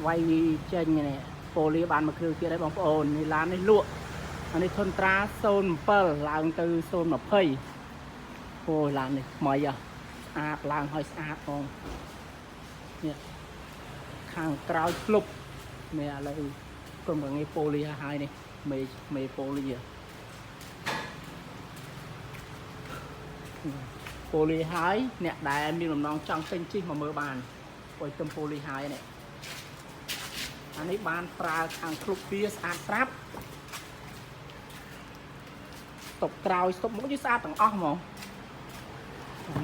វាយចេញនេះប៉ូលីបានមួយគ្រឿងទៀតហើយបងប្អូននេះឡាននេះលក់អានេះ Tundra 07ឡើងទៅ020អូយឡាននេះថ្មីហ៎ស្អាតឡើងហើយស្អាតផងនេះខាងក្រោយក្លុបនេះឥឡូវក្រុមការងារប៉ូលីហើយនេះមេមេប៉ូលីហ៎ប៉ូលីហើយអ្នកដែលមានបំណងចង់ទិញជិះមកមើលបានអុយទំប៉ូលីហើយនេះ អានេះបានប្រើខាងក្លុបវាស្អាតស្រាប់ស្តុបក្រោយស្តុបមុខវាស្អាតទាំងអស់ហ្មង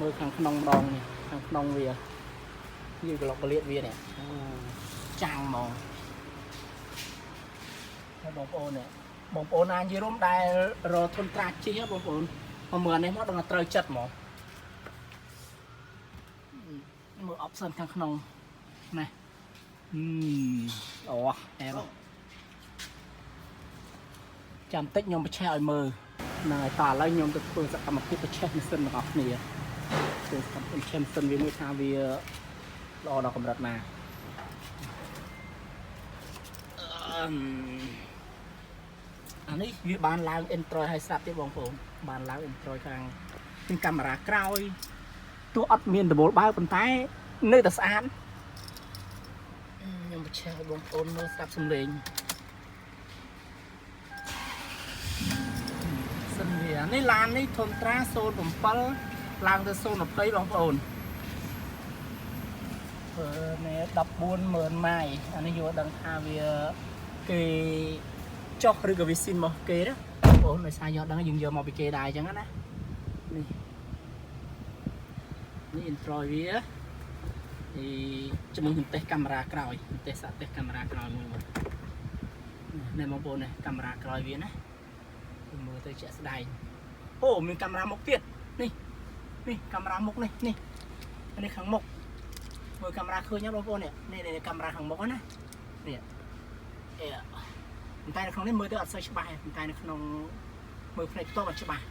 មើលខាងក្នុងម្ដងនេះខាងក្នុងវាយឺក្លុកកលៀតវានេះអូចាំងហ្មងហើយបងប្អូននេះបងប្អូនណានិយាយរួមដែលរកធនត្រាជីហ៎បងប្អូនមកមើលអានេះមកដល់ត្រូវចិត្តហ្មងមើល option ខាងក្នុងណាអឺអូអែប ចាំតិចខ្ញុំបញ្ឆេះឲ្យមើលហ្នឹងហើយតោះឥឡូវខ្ញុំទៅធ្វើសកម្មភាពបញ្ឆេះម៉ាស៊ីនទាំងអស់គ្នាធ្វើសកម្មភាពបញ្ឆេះម៉ាស៊ីនវាមួយថាវាល្អដល់កម្រិតណាអឺមអានេះវាបានឡើង intro ឲ្យស្រាប់ទៀតបងប្អូនបានឡើង intro ខាងមានកាមេរ៉ាក្រោយទោះអត់មានដបូលបើប៉ុន្តែនៅតែស្អាតខ្ញុំបញ្ឆេះឲ្យបងប្អូនមើលស្រាប់សំឡេង សិនវានេះឡាននេះធនត្រា07ឡើងទៅ020បងប្អូនធ្វើនេះ140,000ម៉ាយអានេះយកដឹងថាវាគេចុះឬក៏វាស៊ីនមកគេណាបងប្អូនដោយសារយកដឹងយើងយកមកពីគេដែរអញ្ចឹងណានេះនេះ intro វានេះជាមួយនឹងតេស្តកាមេរ៉ាក្រោយតេស្តសាកតេស្តកាមេរ៉ាក្រោយមួយមកនេះបងប្អូននេះកាមេរ៉ាក្រោយវាណា មើលទៅជាក់ស្ដែងអូមានកាមេរ៉ាមុខទៀតនេះនេះកាមេរ៉ាមុខនេះនេះនេះខាងមុខមើលកាមេរ៉ាឃើញទេបងប្អូននេះនេះនេះកាមេរ៉ាខាងមុខណានេះអេប៉ុន្តែនៅក្នុងនេះមើលទៅអត់សូវច្បាស់ទេប៉ុន្តែនៅក្នុងមើលផ្នែកផ្ទាល់អត់ច្បាស់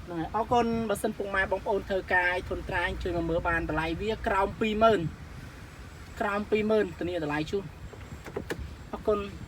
ហ្នឹងហើយអរគុណបើសិនពុកម៉ែបងប្អូនធ្វើការធនត្រាញជួយមកមើលបានតម្លៃវាក្រោម20000ក្រោម20000ធានាតម្លៃជូនអរគុណ។